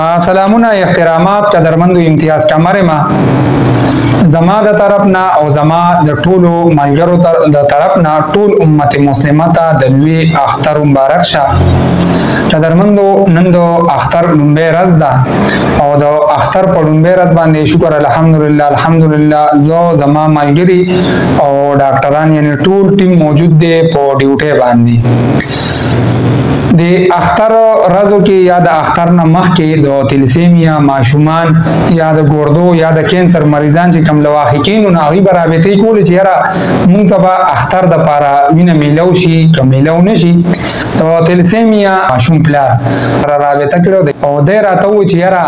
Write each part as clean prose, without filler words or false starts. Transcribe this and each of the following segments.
سلامونه، احترامات، قدرمندو، امتیاز کمر ما زما د طرف نه او زما د ټولو ملګرو د طرف نه ټول امت مسلمه ته د لوی اختر مبارک شه. قدرمندو، نن د اختر لومبه ورځ ده او د اختر په لومبه ورځ باندې شکر الحمدلله، الحمدلله زه، زما ملګری او ډاکټران، یعنی ټول ټیم موجود دی په ډیوټي باندې. د اختر ورځو کې یا د اختر نه مخکې د تلسیمیا ماشومان یا د ګوردو یا د کینسر مریضان چې کوم لواحقین، نو هغوی به رابطې کولې چې یاره مونږ ته به اختر دپاره وینه میلو شي که میلو نه شي. د تلسیمیا ماشوم پلار رابطه کړو او دی راته وویل چې یاره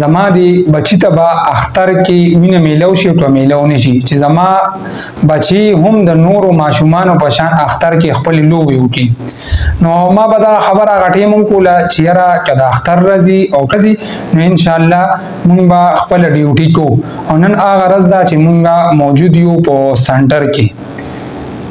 زما دی بچی ته به اختر کې وینه میلو شي که میلو نه شي، چې زما بچی هم د نورو ماشومانو په شان اختر کې خپلې لوبې وکړي. نو ما به دا خبره هغه ټیم هم کوله چې یاره که د اختر راځي او که ځي، نو انشاءالله مونږ به خپله ډیوټي کوو. او نن هغه ورځ ده چې مونږ موجود یو په سنټر کې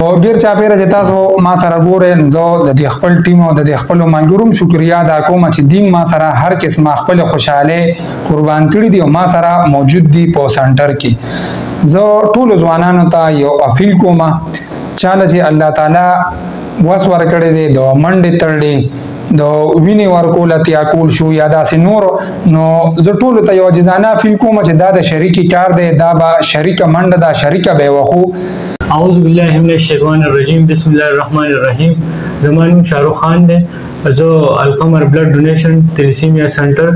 او ډیر چاپیره چې تاسو ما سره ګورئ. زه د دې خپل ټیم او د دې خپلو ملګرو هم شکریا ادا کوم چې دین ما سره هر قسمه خپل خوشحالۍ قربان کړي دي او ما سره موجود دي په سنټر کې. زه ټولو ځوانانو ته یو اپیل کوم، چاله چې الله تعالی وس ورکړی دی د منډې تړلې، د وینې ورکول، اتیا کول شو یا داسې نور، نو زه ټولو ته یو عاجزانه اپیل کوم چې دا د شریکي کار دی، دا به شریکه منډه ده، شریکه به وخو. اعوذ بالله من الشیطان الرجیم، بسم الله الرحمن الرحیم. زما نوم شاهرخ خان دی. زه القمر بلډ ډونیشن تلیسیمیا سنټر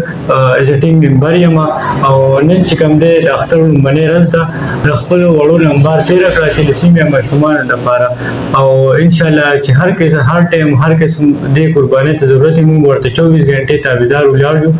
از ټیم ممبر یم او نن چې کوم دی د اختر لومړنۍ ورځ ده، د خپلو وړو لمبار تېره کړه تلیسیمیا ماشومانو دپاره او انشاءالله چې هر قسم، هر ټایم، هر قسم دې قربانۍ ته ضرورت وي، موږ ورته 24 ګنټې تابعدار ولاړ یو.